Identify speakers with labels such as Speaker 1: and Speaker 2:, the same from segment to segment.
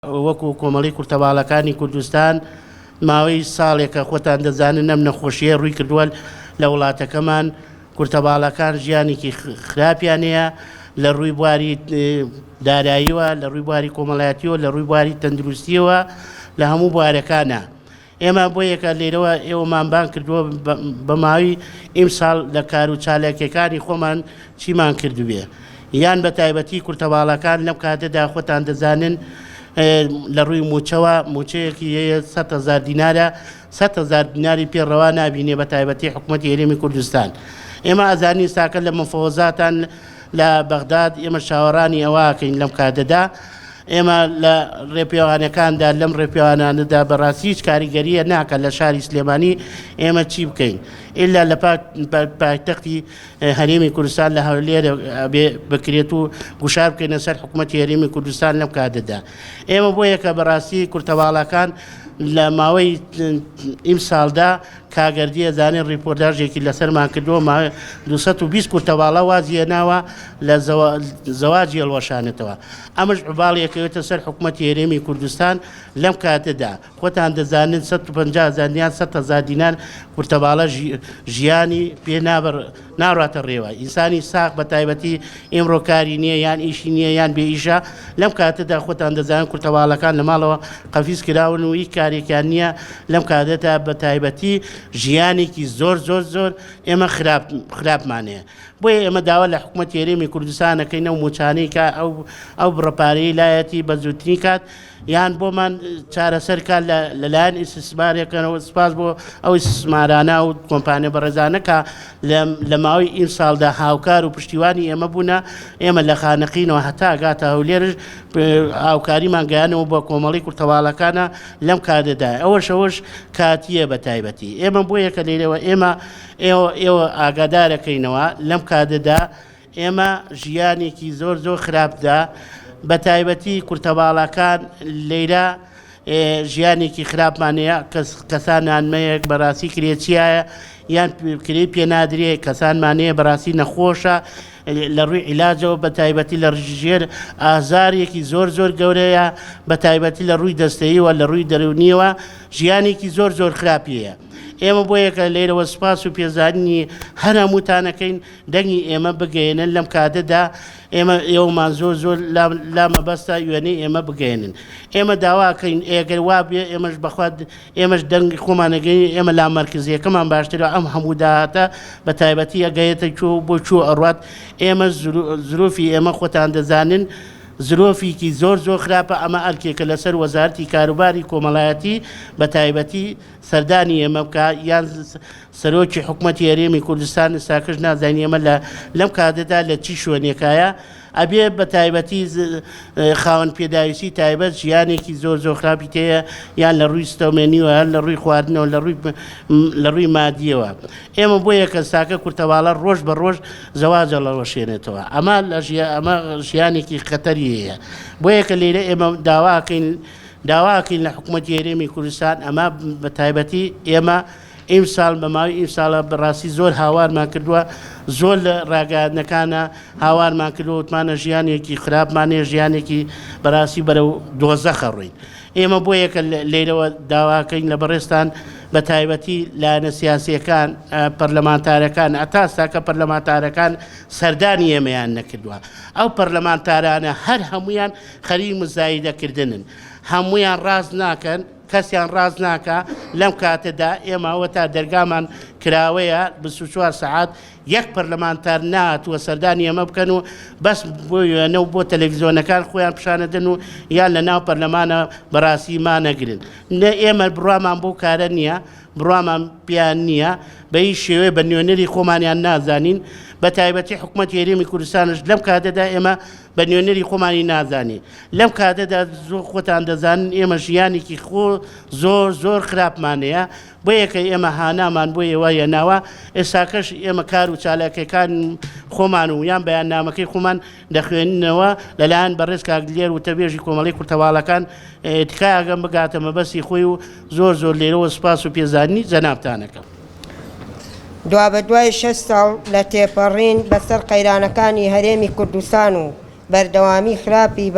Speaker 1: وەکو کۆمەڵەی کورتەباڵەکانی کوردستان ماوەی ساڵێکە خۆتان دەزانن ئەم نەخۆشیە ڕووی کردووە لە وڵاتەکەمان کورتەباڵەکان ژیانێکی خراپیان هەیە لە ڕووی بواری داراییوە لە ڕووی بواری کۆمەڵایەتیەوە لە ڕووی بواری تەندروستیەوە لە هەموو بوارەکانە ئێمە بۆ یەکە لێرەوە ئێوەمان بانگ کردووە بە ماوەی ئیمساڵ لە کار و چالاکیەکانی خۆمان چیمان کردبێ یان بە تایبەتی کورتەباڵاکان لەم کاتەدا خۆتان دەزانن لە ڕووی موچەوە موچەیەکی هەیە 100 هەزار دینارە 100 هەزار دیناری پێ ڕەوا نابینێ بە تایبەتی حکوومەتی هەرێمی کوردستان ئێمە ئەزانین ساکە لە مفەوەزاتان لە بەغداد ئێمە چاوەڕانی ئەوەکەین لەم کاتەدا ئێمە لە ڕێپێوانەکاندا لەم ڕێپێوانانەدا بەڕاستی هیچ کاریگەریە ناکە لە شاری سلێمانی ئێمە چی بکەین ئللا لە پایتەختی هەرێمی کوردستان لە هەولێر بێ بکرێت و گوشار بکەینە سەر حکوومەتی هەرێمی کوردستان لەم کاتەدا ئێمە بۆ یەکە بەڕاستی کورتەواڵەکان لە ماوەی ئیمساڵدا کاک گەردی ئەزانێ ڕیپۆرتاژێکی لەسەرمان کردووە ماوەی 220 کورتەباڵا وازی هێناوە لە زەواجی هەڵوەشانێتەوە ئەمەش عوباڵی ئەکەوێتە سەر حکومەتی هەرێمی کوردستان لەم کاتەدا خۆتان دەزانن 150 هەزار یان 100 هەزار دینار کورتەباڵا ژیانی پێ نابڕ ناڕاتە ڕێوە ئینسانی ساغ بە تایبەتی ئیمڕۆ کاری نییە یان ئیشی نییە یان بێ ئیشە لەم کاتەدا خۆتان دەزانن کورتەواڵەکان لە ماڵەوە قەفیز کراون و هیچ کارێکیان نییە لەم کاتەدا بە تایبەتی ژیانێکی زۆر زۆر زۆر ئێمە خراپ خراپمان هەیە بۆیە ئێمە داوا لە حکوومەتی هەرێمی کوردستان ئەکەین ئەو مووچانەی کە ئەو ئەو بڕە پارەی لایەتی بە زووترین کات یان بۆمان چارەسەر کات لەلایەن ئیسیسمارێکەوە سپاس بۆ ئەو ئیسیسمارانە و کۆمپانیا بەڕێزانە کە لە ماوەی ئیمساڵدا هاوکار و پشتیوانی ئێمە بوونە ئێمە لە خانەقینەوە هەتا گاتە هەولێرش هاوکاریمان گەیانەوە بۆ کۆمەڵی کورتەواڵەکانە لەم کاتەدا ئەوەش ئەوەش کاتیە بە تایبەتی ئێمە بۆ یەکە لێرەوە ئێمە ئێوە ئێوە ئاگادارەکەینەوە لەم کاتەدا ئێمە ژیانێکی زۆر زۆر خراپدا بە تایبەتی کورتەباڵاکان لەیرە ژیانێکی خراپمان هەیە کەس کەسانانمەیەک بەڕاستی کرێچیایە یان کرێی پێنادرێ کەسانمان هەیە بەڕاستی نەخۆشە لە ڕووی عیلاجەوە بە تایبەتی لە ژێر ئازارێکی زۆر زۆر گەورەیە بە تایبەتی لە ڕووی دەستەیەوە لە ڕووی دەرونیەوە ژیانێکی زۆر زۆر خراپیە ئێمە بۆ یەکە لێرەوە سپاس و پێزانینی هەر هەمووتانەکەین دەنگی ئێمە بگەیەنن لەم کاتەدا ئێمە ئێوەمان زۆر زۆر لا مەبەستە وێنەی ئێمە بگەیەنن ئێمە داواکەین ئێگەر وا بێ ئێمەش بەخوا ئێمەش دەنگی خۆمان ئەگەین ئێمە لا مەرکزیەکەمان باشترە ئەم هەموو داهاتە بە تایبەتی ئەگەیەتە کوێ و بۆ کوێ ئەڕوات ئێمە زروفی ئێمە خۆتان دەزانن زرۆفیکی زۆر زۆر خراپە ئەمە ئەرکێکە لەسەر وەزارەتی کاروباری کۆمەڵایەتی بە تایبەتی سەردانی ئێمە بکا یان سەرۆکی حکومەتی هەرێمی کوردستان ئێستاکەش نازانین ئێمە لە لەم کاتەدا لە چی شوێنێکایە ئەبێ بە تایبەتی خاوەن پێداویستی تایبەت ژیانێکی زۆر زۆر خراپی تەیە یان لە ڕووی ستۆمێنیوە هەر لە ڕووی خواردنەوە لە ڕووی لە ڕووی مادیەوە ئێمە بۆ یەکە ساکە کورتەواڵە ڕۆژ بە ڕۆژ زەواجە ڵەوەشێنێتەوە ئەمە لە ئەمە ژیانێکی خەتەری هەیە بۆ یەکە لێرە ئێمە داواکەین داواکەین لە حکومەتی هەرێمی کوردستان ئەمە بە تایبەتی ئێمە ئیمساڵ بە ماوەی ئیمساڵە بەڕاستی زۆر هاوارمان کردووە زۆر لە ڕاگەیاندنەکانە هاوارمان کردووە وتمانە ژیانێکی خراپمان هەیە ژیانێکی بەڕاستی بەرەو دۆزەخە ڕۆین ئێمە بۆ یەکە لێرەوە داواکەین لە بەڕێزتان بە تایبەتی لایەنە سیاسیەکان پەرلەمانتارەکان ئەتا ساکە پەرلەمانتارەکان سەردانی ئێمەیان نەکردووە ئەو پەرلەمانتارانە هەر هەمویان خەریک مزایدەکردنن هەمویان ڕاست ناکەن کەسیان ڕاست ناکا لەم کاتەدا ئێمە ئەوەتا دەرگامان کراوەیە 24 سەعات یەک پەرلەمانتار نەهاتووە سەردانی ئێمە بکەن و بەس بۆ وێنە و بۆ تەلەڤیزیۆنەکان خۆیان پیشانەدەن و یان لە ناو پەرلەمانە بەڕاستی مانەگرن نە ئێمە بڕوامان بەو کارە نییە بڕوامان پێیان نییە بە هیچ شێوەیە بە نوێنەری خۆمانیان نازانین بە تایبەتی حکومەتی هەرێمی کوردستانش لەم کاتەدا ئێمە بە نوێنەری خۆمانی نازانی لەم کاتەدا زۆر خۆتان دەزانن ئێمە ژیانێکی خۆ زۆر زۆر خراپمان هەیە بۆیە کە ئێمە هانامان بۆ ئێوە هێناوە ئێستاکەش ئێمە کار و چالاکیەکان خۆمان و یان بەیاننامەکەی خۆمان دەخوێننەوە لەلایەن بەڕێز کاک دلێر وتەبێژی کۆمەڵەی کورتەواڵەکان تکایەکەم بگاتە مەبەستی خۆی و زۆر زۆر لێرەوە سوپاس و پێزانینی جەنابتانەکەم.
Speaker 2: دوابەدوای شەش ساڵ لە تێپەڕین بەسەر قەیرانەکانی هەرێمی کوردستان و بەردەوامی خراپی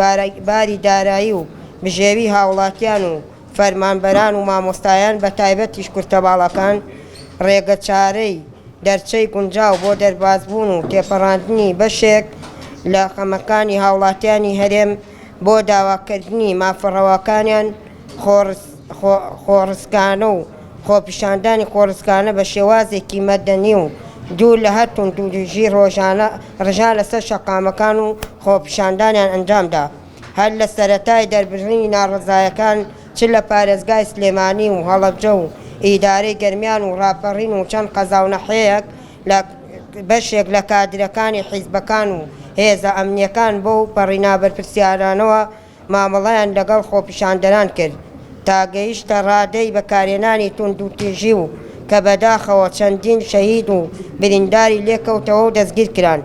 Speaker 2: باری دارایی و بژێوی هاوڵاتیان و فەرمانبەران و مامۆستایان بە تایبەتیش کورتەباڵاکان ڕێگەچارەی دەرچەی گونجاو بۆ دەربازبوون و تێپەڕاندنی بەشێک لە خەمەکانی هاوڵاتیانی هەرێم بۆ داواکردنی مافە ڕەواکانیان خۆڕسکانە و خۆپیشاندانی خۆڕسکانە بە شێوازێکی مەدەنی و دوور لە هەر توندوتیژی ڕۆژانە ڕژانە سەر شەقامەکان و خۆپیشاندانیان ئەنجامدا. هەر لە سەرەتای دەربڕینی ناڕەزایەکان چ لە پارێزگای سلێمانی و هەڵەبجە و ئیدارەی گەرمیان و ڕاپەڕین و چەند قەزا و نەحیەیەک لە بەشێک لە کادرەکانی حیزبەکان و هێزە ئەمنیەکان بەو پەڕی نابەرپرسیارانەوە مامەڵەیان لەگەڵ خۆپیشاندەران کرد تا گەیشتە ڕادەی بەکارهێنانی توندوتیژی و کە بەداخەوە چەندین شەهید و برینداری لێکەوتەوە و دەستگیرکران.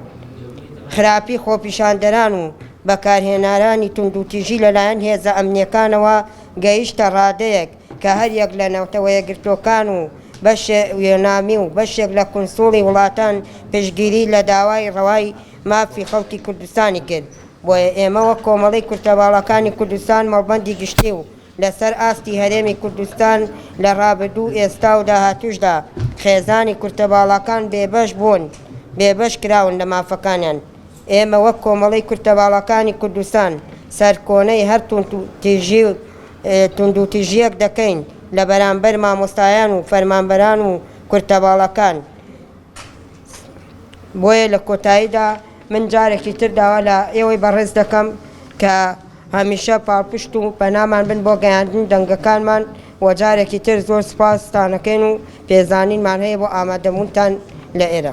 Speaker 2: خراپی خۆپیشاندەران و بەکارهێنارانی توندوتیژی لەلایەن هێزە ئەمنیەکانەوە گەیشتە ڕادەیەک کە هەریەک لە نەتەوەیەکگرتووەکان و بەشێ یۆنامی و بەشێک لە کونسوڵی وڵاتان پشتگیری لە داوای ڕەوای مافی خەڵکی کوردستانی کرد. بۆیە ئێمە وەک کۆمەڵەی کورتەباڵاکانی کوردستان مەڵبەندی گشتی و لەسەر ئاستی هەرێمی کوردستان لە ڕابردوو و ئێستا و داهاتووشدا خێزانی کورتەباڵاکان بێبەش بوون بێبەش کراون لە مافەکانیان. ئێمە وەک کۆمەڵەی کورتەباڵاکانی کوردستان سەرکۆنەی هەر توندوتیژی و توندوتیژییەک دەکەین لە بەرامبەر مامۆستایان و فەرمانبەران و کورتەباڵاکان. بۆیە لە کۆتاییدا من جارێکی تر داوا لە ئێوەی بەڕێز دەکەم کە هەمیشە پاڵپشت و پەنامان بن بۆ گەیاندنی دەنگەکانمان و جارێکی تر زۆر سوپاستانەکەین و پێزانینمان هەیە بۆ ئامادەبوونتان لە ئێرە.